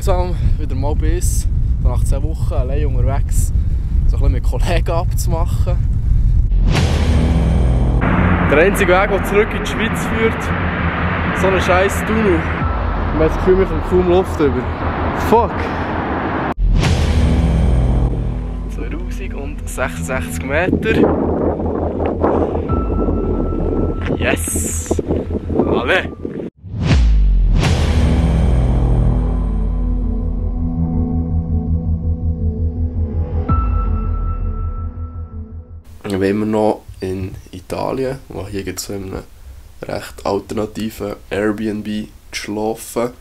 langsam wieder mal bis nach 10 Wochen allein unterwegs so ein bisschen mit Kollegen abzumachen. Der einzige Weg, der zurück in die Schweiz führt, so ein scheiß Tunnel. Ich habe das Gefühl, wir kommen kaum Luft über. Fuck! 2066 Meter. Yes! Alle! Ich bin immer noch in Italien, wo hier gibt es so in einem recht alternativen Airbnb geschlafen.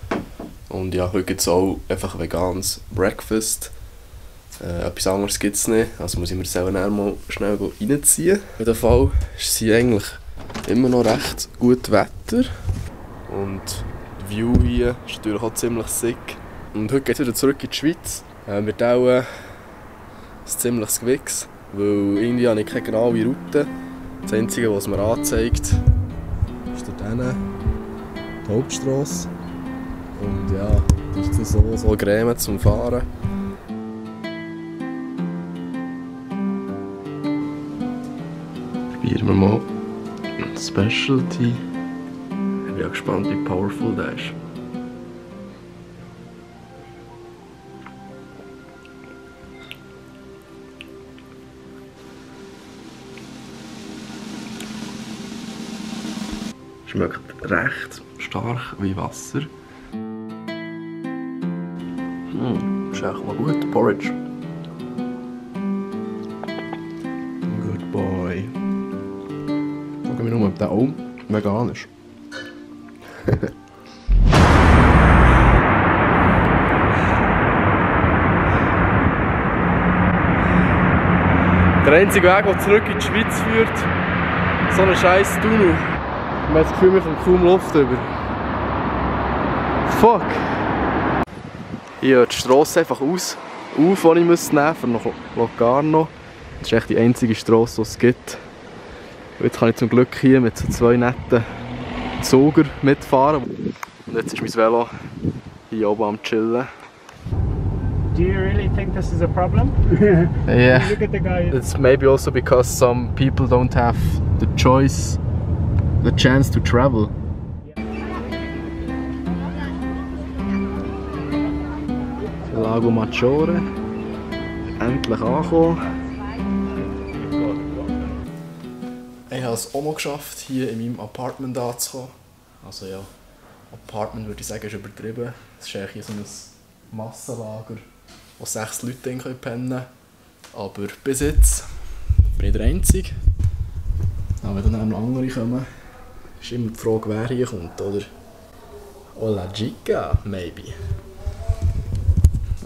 Und ja, heute gibt es auch einfach veganes Breakfast. Etwas anderes gibt es nicht, also muss ich mir selber mal schnell reinziehen. Auf jeden Fall ist es eigentlich immer noch recht gut Wetter. Und die View hier ist natürlich auch ziemlich sick. Und heute geht es wieder zurück in die Schweiz. Wird auch ein ziemliches Gewichs, weil irgendwie habe ich keine genaue Route. Das Einzige, was mir anzeigt, ist dort hinten die Hauptstrasse. Und ja, das ist so Gräme zum Fahren. Probieren wir mal ein Specialty. Ich bin auch gespannt, wie powerful der ist. Schmeckt recht stark wie Wasser. Ist echt mal gut, Porridge. Good boy. Schauen wir nur, ob der auch vegan ist. Der einzige Weg, der zurück in die Schweiz führt, so ein scheiß Tunnel. Ich habe das Gefühl, wir kommen kaum Luft über. Fuck! Hier hört die Strasse einfach auf, die ich nehmen muss für nach Locarno. Das ist echt die einzige Strasse, die es gibt. Und jetzt kann ich zum Glück hier mit so 2 netten Zogern mitfahren. Und jetzt ist mein Velo hier oben am Chillen. Do you really think this is a problem? Yeah. Look at the guy. It's maybe also because some people don't have the choice, the chance to travel. Lago Maggiore. Endlich angekommen. Ich habe es auch mal geschafft, hier in meinem Apartment anzukommen. Also ja, Apartment würde ich sagen, ist übertrieben. Es ist eigentlich so ein Massenlager, wo 6 Leute drin pennen können. Aber bis jetzt bin ich der Einzige. Aber wenn dann noch andere kommen, ist immer die Frage, wer hier kommt, oder? Hola chica, maybe.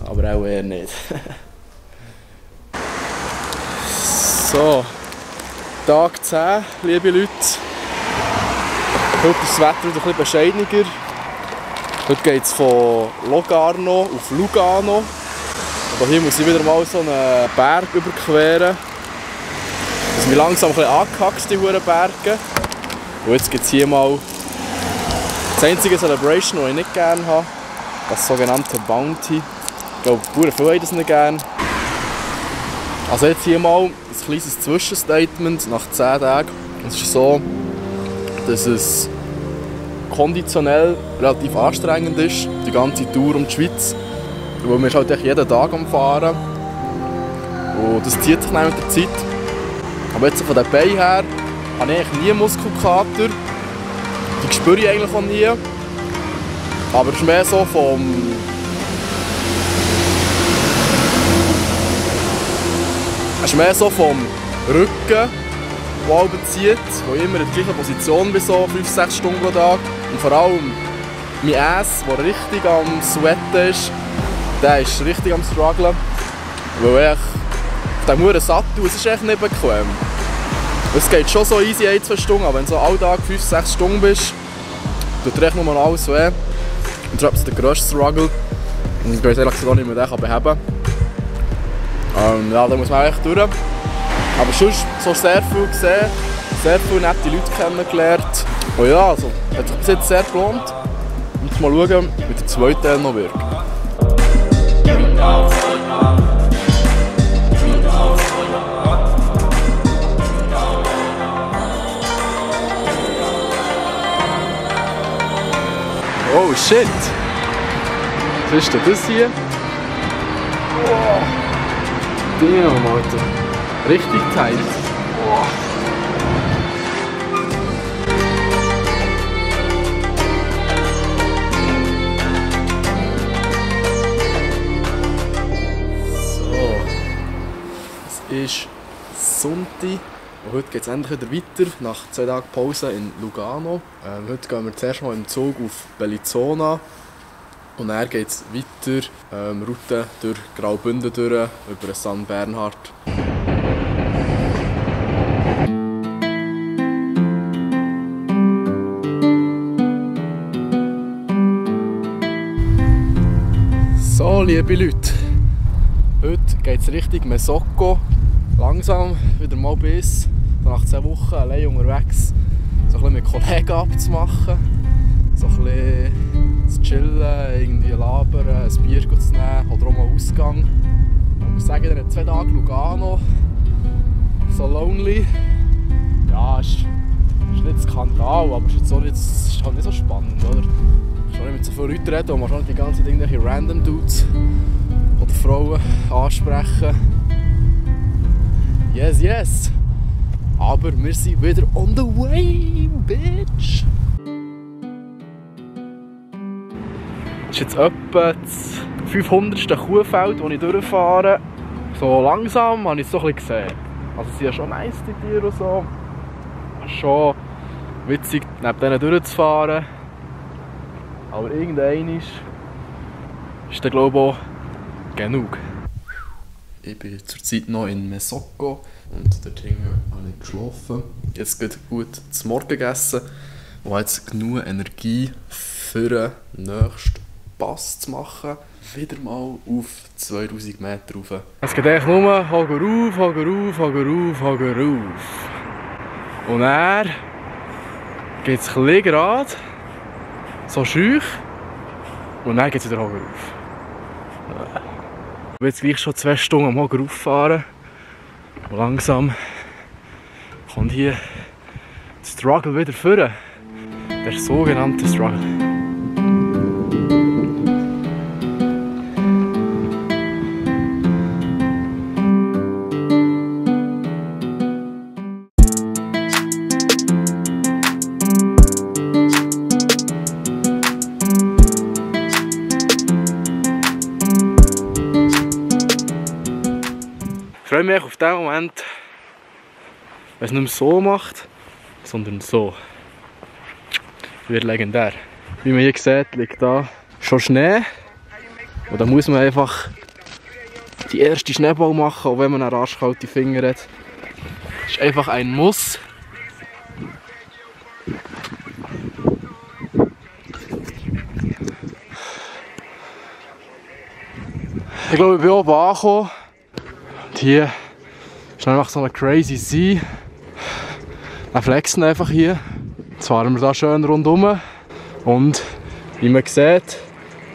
Aber auch eher nicht. So, Tag 10, liebe Leute. Heute ist das Wetter wieder ein bisschen bescheidener. Heute geht es von Locarno auf Lugano. Aber hier muss ich wieder mal so einen Berg überqueren. Das sind langsam ein bisschen angehackt, die Berge. Und jetzt gibt es hier mal das einzige Celebration, das ich nicht gerne habe. Das sogenannte Bounty. Ich glaube, viele haben das nicht gerne. Also jetzt hier mal ein kleines Zwischenstatement nach 10 Tagen. Es ist so, dass es konditionell relativ anstrengend ist, die ganze Tour um die Schweiz. Weil man ist halt jeden Tag am Fahren. Und das zieht sich dann mit der Zeit. Aber jetzt von den Beinen her habe ich eigentlich nie Muskelkater. Die spüre ich eigentlich von nie. Aber es ist mehr so vom... Es ist mehr so vom Rücken, der halb zieht, wo ich immer in der gleichen Position bin, so 5-6 Stunden pro Tag. Und vor allem mein Ass, der richtig am Sweaten ist, der ist richtig am Strugglen. Weil ich auf diesem hohen Sattel, es ist echt nicht bequem. Es geht schon so easy 1-2 Stunden, aber wenn du so alle Tag 5-6 Stunden bist, tut dir echt nur alles weh. Und das ist der grösste Struggle. Und ich weiß ehrlich gesagt nicht, wie man den beheben kann. Ja, da muss man echt durch. Aber sonst so sehr viel gesehen, sehr viele nette Leute kennengelernt. Und ja, also, hat sich bis jetzt sehr gelohnt. Und mal schauen, wie der zweite Teil noch wird. Oh shit! Was ist denn das hier? Oh. Damn, Alter. Richtig tight. Oh. So. Es ist Sonntag. Und heute geht es endlich wieder weiter, nach 2 Tagen Pause in Lugano. Heute gehen wir zuerst mal im Zug auf Bellinzona. Und dann geht es weiter, Route durch Graubünden durch, über San Bernhard. So, liebe Leute, heute geht es Richtung Mesocco. Langsam wieder mal bis nach 10 Wochen allein unterwegs, so ein bisschen mit Kollegen abzumachen, so ein bisschen zu chillen, irgendwie labern, ein Bier zu nehmen oder auch mal Ausgang. Ich muss sagen, in 2 Tagen Lugano, so lonely, ja, ist nicht Skandal, aber ist halt nicht so spannend, oder? Ich kann nicht mit so vielen Leuten reden und man kann nicht die ganze Zeit irgendwelche random Dudes oder Frauen ansprechen. Yes, yes! Aber wir sind wieder on the way, bitch! Das ist jetzt etwa das 500. Kuhfeld, das ich durchfahre. So langsam habe ich es so ein bisschen gesehen. Also sie sind ja schon nice, die Tiere und so. Schon witzig, neben denen durchzufahren. Aber irgendwann ist der glaube ich auch genug. Ich bin zurzeit noch in Mesocco und dort habe ich geschlafen. Jetzt geht gut zum Morgen gegessen und habe jetzt genug Energie für den nächsten Pass zu machen. Wieder mal auf 2000 Meter rauf. Es geht eigentlich nur Hager rauf, Hager rauf, Hager rauf, Hager rauf. Und dann geht es ein bisschen gerade, so schüch und dann geht es wieder Hager rauf. Ich will jetzt gleich schon 2 Stunden am Hager rauffahren. Und langsam kommt hier der Struggle wieder vor. Der sogenannte Struggle. Ich freue mich auf den Moment, wenn es nicht mehr so macht, sondern so. Wird legendär. Wie man hier sieht, liegt da schon Schnee. Und da muss man einfach die erste Schneeball machen, auch wenn man eine arschkalte Finger hat. Das ist einfach ein Muss. Ich glaube, ich bin oben angekommen. Und hier ist einfach so eine crazy See. Wir flexen einfach hier. Jetzt fahren wir da schön rundum. Und wie man sieht,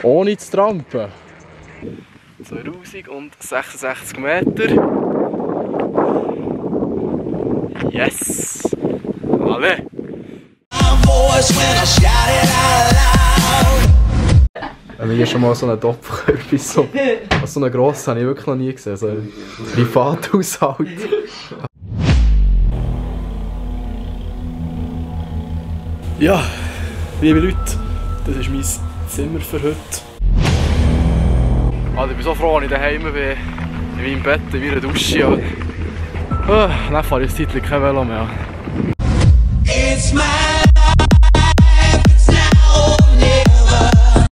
ohne zu trampen. 2066 Meter. Yes! Alle! Wenn wir hier schon mal so einen Topfkürbis, so einen grossen, habe ich wirklich noch nie gesehen. So ein Privathaushalt. Ja, liebe Leute, das ist mein Zimmer für heute. Also ich bin so froh, dass ich daheim bin, in meinem Bett, in meiner Dusche. Dann fahre ich ein Zeitchen kein Velo mehr.